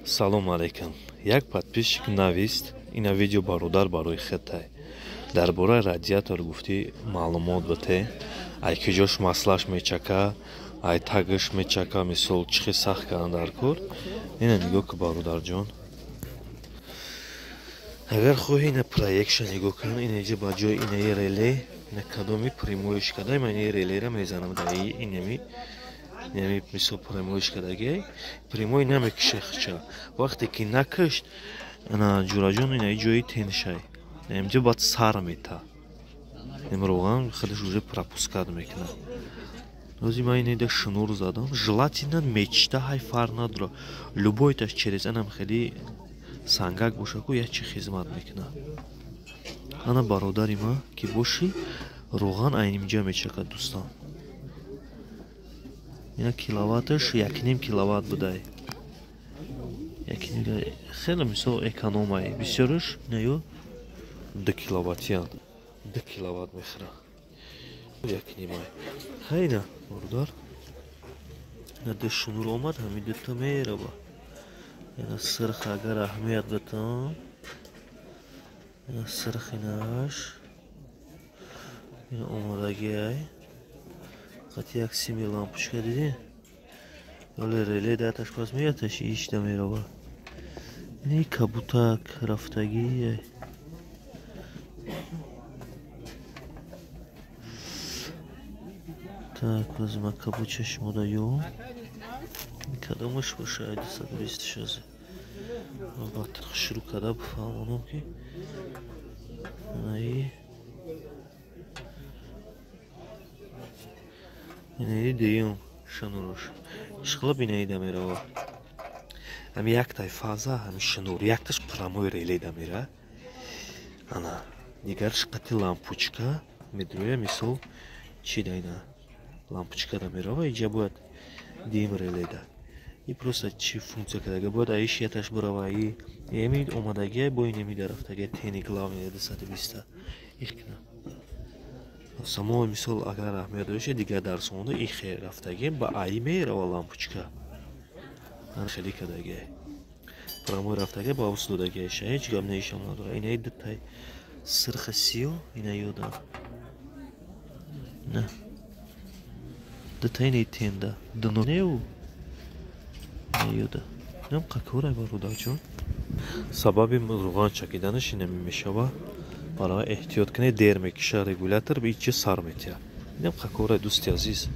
Салом алейкум. Як подписчик навист, ина видео бародар барои хетай. Дар бораи радиатор гуфтӣ маълумот бите, ай киҷош маслаш мечака, ай тагаш мечака, мисол чӣ хел сахт кардан дар кор. Ина нигоҳ ку бародарҷон. Агар хоҳӣ ина проектша нигоҳ кун, ина иҷа ба ҷои инаи реле, ина кадоми прямоиш када, ман инаи релера мезанам дар инами инами мисол прямоиш кадаги, прямой намекиша хча. Вақте ки накишт, ана ҷураҷон инаи ҷои теншай. Инҷо баъд сар мета. Ин роған худаш уже пропускать мекунад. Ҳозир ман инаида шнур задам. Желательно мечта ҳай фарқ надорад. Любойташ через анам хеле сангак боша ку як чи хизмат мекунад. Ана бародари ман ки бошӣ, роған айнимҷа мечакад дӯстон. Ина киловатташ 1,5 киловатт будай. Хеле мисол экономай. Бисёраш ина 2 киловаттиян. 2 киловатт мехӯрад. 1,5. Хайна бародар. Ина ду шнур омад, ҳамин дута мерава. Ина сирх агар аҳамият битам. Ина сирх инаш. Ина омодагиай. Қати як сими лампочка дидӣ? Вале реле даташ пас меяташ ишта мерава. Ина кабутак рафтагиай. Так, возьмем кабуча шумо даём. Кадомаш боша 226. Албатта шурӯъ карда бифаҳмонам ки инаи инаи дуюм шнуруш. Ишқилоб инаида мерава. Ҳами яктай фаза, ҳами шнур, якташ прямой реледа мера. Ана, дигарш қати лампочка медроя, мисол чи да ина лампочкада мерава, иҷа бояд дим реледа. И просто чи функция кардага бояд аиш яташ бирава, и эми омадагия бо инеми дарафтагия тени главный 220 ихкна. Само мисол агар аҳамият дошта дигар дарсонда и хел рафтагия ба аи мерава лампочка. Ан хеле кардагия. Прямой рафтагия ба ус додагия ша ҳеҷ гап неишам надора. Инаи дутай сирха сиё ина ёда. На. Дутай инаи тенда. Дунеу. Ёда. Инам қакорай бародарҷон. Сабаби рӯған чакиданаш инами мешава. Барои эҳтиёт кунед, дер мекиша регулятор, ичи сар метиҳад. Инам қакорай дӯсти азиз.